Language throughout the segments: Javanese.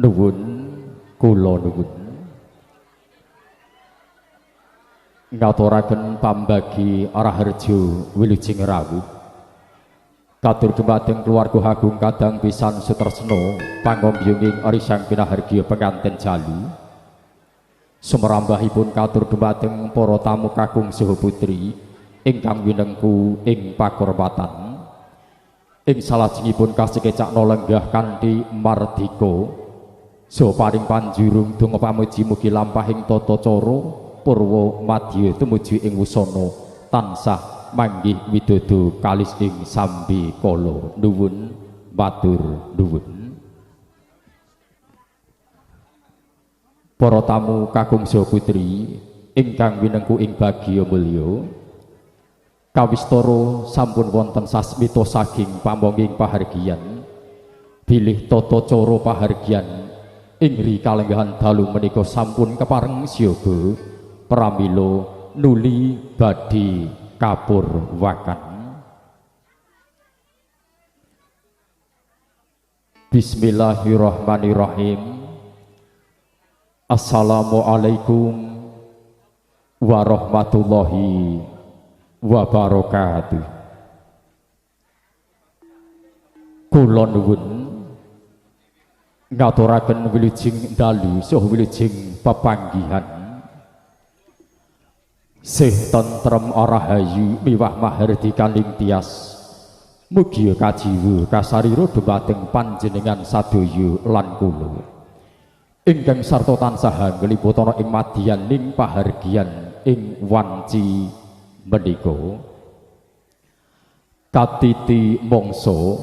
Nuwun kula nuwun ngaturaken pambagi Raharjo wilujeng rawuh katur dumateng keluarga agung kadang pisan sutresna pangombyunging risang pinahargya penganten jalu. Sumrambahipun katur dumateng para tamu kakung saha putri ingkang winengku ing pakurmatan. Ing salajengipun kasekecakna lenggah kanthi mardika saha paring panjurung donga pamuji mugi lampahing tata cara purwa madya tumuju ing wusana tansah manggih widodo kalis ing sambi kala. Nuwun matur nuwun. Para tamu kakung saha putri ingkang winengku ing bagya mulya, kawistara sampun wonten sasmita saking pamonging pahargyan bilih tata cara pahargyan ing rikalenggahan dalu menika sampun kepareng siaga pramila nuli badhe kapurwakan. Bismillahirrahmanirrahim. Assalamualaikum warahmatullahi wabarakatuh. Kula nuwun ngaturaken wilujeng dalu saha wilujeng pepanggihan. Sih tentrem rahayu miwah mahardikaning tias. Mugi kajiwa kasarira dumateng panjenengan sadaya lan kula. Ingkang sarta tansah ngliputana ing madyaning pahargyan ing wanci menika. Katiti mangsa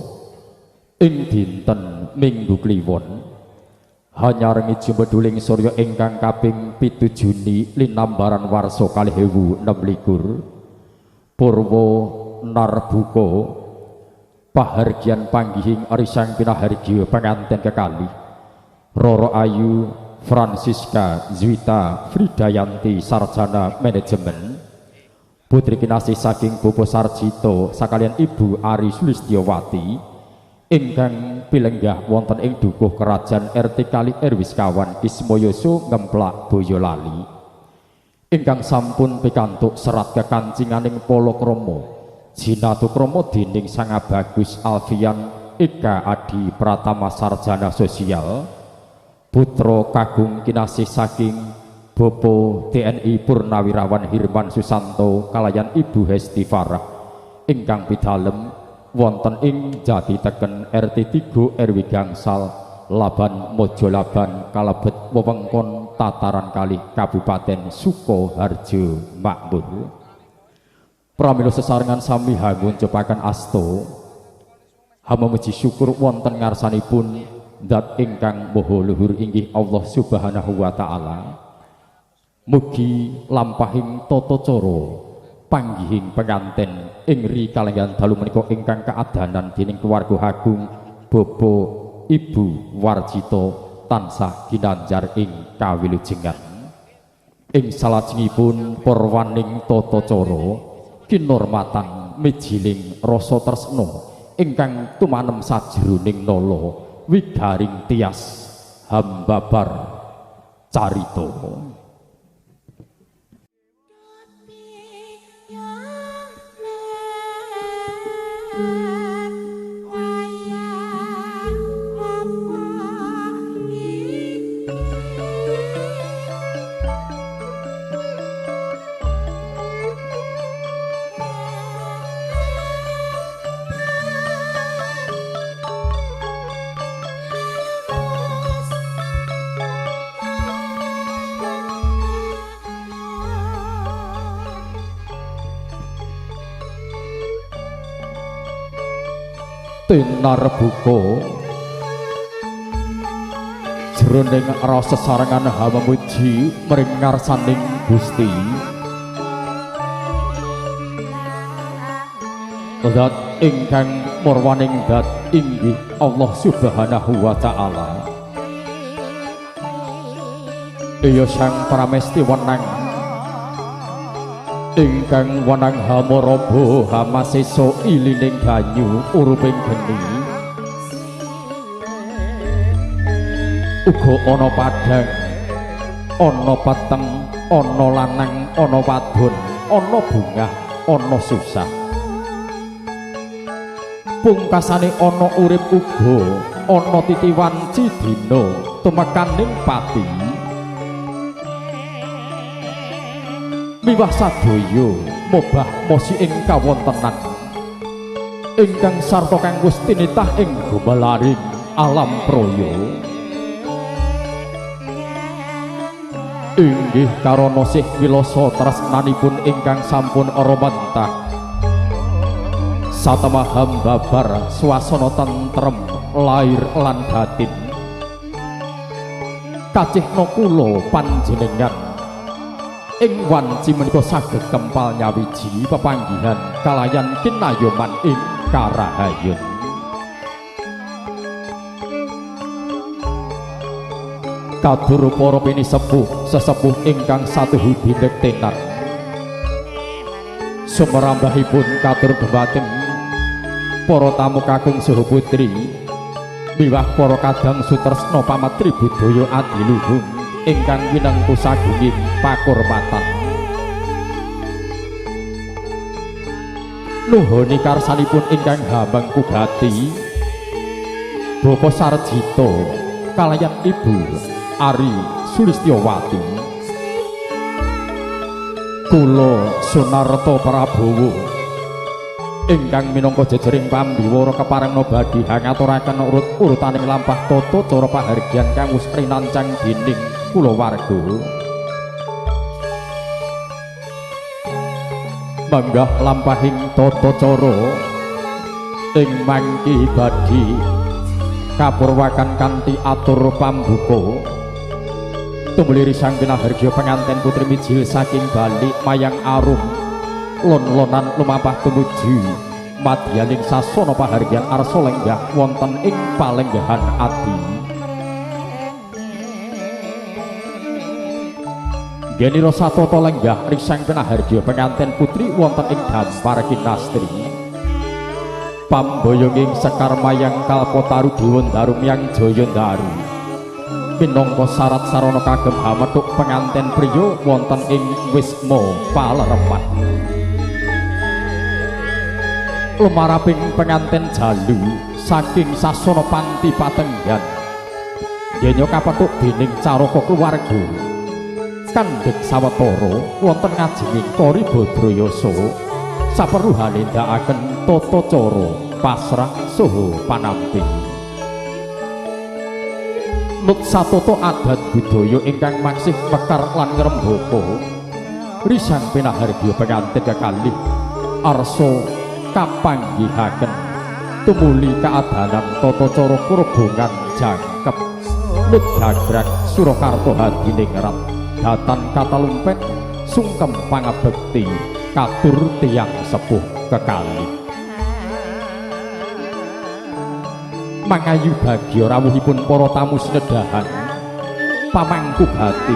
ing dinten Minggu Kliwon hanyarengi jumedhuling surya ingkang kaping 7 Juni linambaran warsa 2026 purwa narbuka pahargyan panggihing risang pinahargya penganten kekalih Roro Ayu Francisca Zwita Fridayanti sarjana manajemen putri kinasih saking Bapak Sarjito sakalian Ibu Ari Sulistyowati ingkang pilenggah wonten ing dukuh kerajaan RT kali RW sekawan Ismoyoso Ngemplak Boyolali ingkang sampun pikantuk serat kekancinganing palakrama jinatukrama dening Sang Bagus Alfian Eka Adi Pratama sarjana sosial putra kakung kinasih saking Bapak TNI Purnawirawan Hirman Susanto kalayan Ibu Hesti Farah ingkang pidalem wonten ing Jati Teken RT 3 RW Gangsal Laban Mojolaban kalebet wewengkon Tataran Kalih Kabupaten Sukoharjo Makmur. Pramila sesarengan sami hanguncupaken asta hamemuji syukur wonten ngarsanipun Zat ingkang maha luhur inggih Allah Subhanahu wa taala. Mugi lampahing tata cara panggihing penganten ing rikalenggahan dalu menika ingkang kaadanan dening keluarga agung Bapak Ibu Warjito tansah ginanjar ing kawilujengan. Ing salajengipun purwaning tata cara kinormatan mijiling rasa tresna ingkang tumanem sajroning nala wigaring tias hambabar carita. Tinarbuka jroning rasa sesarengan hamemuji mring ngarsaning Gusti Zat ingkang murwaning zat inggih Allah Subhanahu wa taala. Iya Sang Pramesti wenang ingkang wenang hamuraba hamasesa ilining banyu uruping geni. Uga ana padhang, ana peteng, ana lanang, ana wadon, ana bungah, ana susah. Pungkasane ana urip uga ana titi wanci dina tumekaning pati. Miwah sadaya mobah mosi ing kawontenan ingkang sarta kang wis tinitah ing gumelaring alam praya. Inggih karana sih wilasa tresnanipun ingkang sampun ora mentah. Satemaham babar swasana tentrem lair lan batin. Kacihna kula panjenengan ing wanci menika saged kempal nyawiji pepanggihan kalayan kinayoman ing karahayun. Kadur para pinisepuh sesepuh ingkang satuhu binektenan. Sumerambahipun katur dhumateng para tamu kakung saha putri miwah para kadang sutresna pamatri budaya adiluhung ingkang winengku sagunging pakurmatan. Nuhoni karsanipun ingkang hamengku gati Bapak Sarjito kalayan Ibu Ari Sulistyowati. Kula Sunarto Prabowo ingkang minangka jejering pambiwara keparengna badhe ngaturaken urut-urutaning lampah tata cara pahargyan kang wis rinancang dening kulawarga. Manggah lampahing tata cara ing mangki badhe kapurwakan kanthi atur pambuka. Tumuli risang pinahargya penganten putri mijil saking Balik Mayang Arum lon-lonan lumampah tumuju madyaning sasana pahargyan arsa lenggah wonten ing palenggahan adi. Genira satata lenggah risang pinahargya penganten putri wonten ing dampar kinastri. Pamboyonging sekar mayang kalpataru dewa daru myang jaya daru minangka syarat sarana kagem hamethuk penganten priya wonten ing wisma palereman. Lumaraping penganten jalu saking sasana panti patenggan yenya kapethuk dening caraka keluarga kandhek sawetara wonten ngajenging Kori Badrayasa saperluhane ndakaken tata cara pasrah saha panampi. Nut satata adat budaya ingkang maksih mekar lan ngrembaka risang pinahargya pengantin kekalih arsa kapanggihaken tumuli kaadanan tata cara kurbongan jangkep nut gagrak Surakarta hadiningrat datan katalumpen sungkem pangabekti katur tiyang sepuh kekalih. Mangayu bagya rawuhipun para tamu sinedahan pamangku gati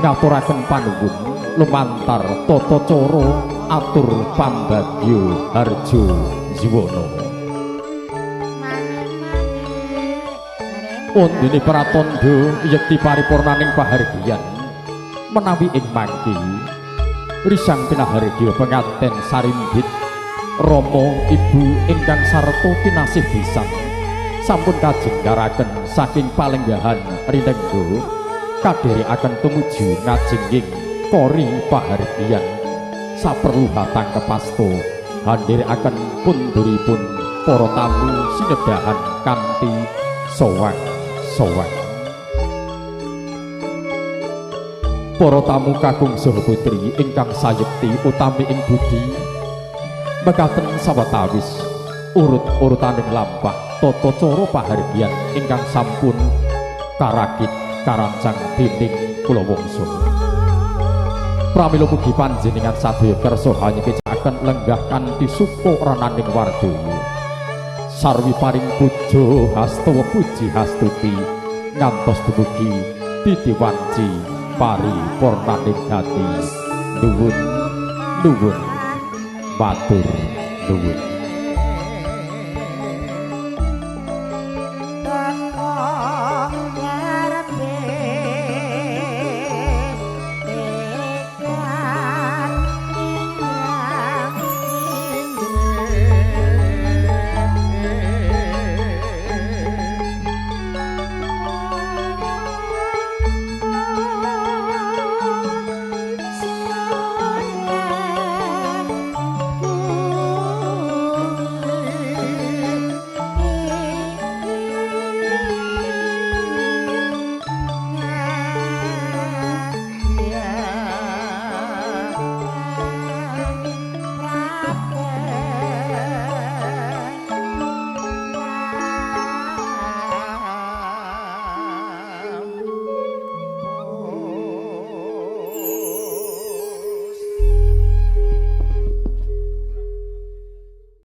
ngaturaken panuwun lumantar tata cara atur pambagya harja jiwana. Wondene pratandha yekti paripurnaning pahargyan menawi ing mangki risang pinahargya penganten sarimbit rama ibu ingkang sarta pinasih pisan sampun kajenggaraken saking palenggahan rinengga kadherekaken tumuju ngajenging kori pahargyan saperlu hatangkepasta handherekaken kunduripun para tamu sinedahan kanthi sowang-sowang. Para tamu kakung saha putri ingkang sayekti utami ing budi mekaten sawetawis urut-urutaning lampah tata cara pahargyan ingkang sampun karakit karancang dening kula wangsa. Pramila mugi panjenengan sadaya kersa hanyekecakaken lenggah kanthi suka rananing wardaya. Sarwi paring puja hastawa puji hastuti ngantos dumugi titi wanci paripurnaning gati. Nuwun nuwun matur nuwun.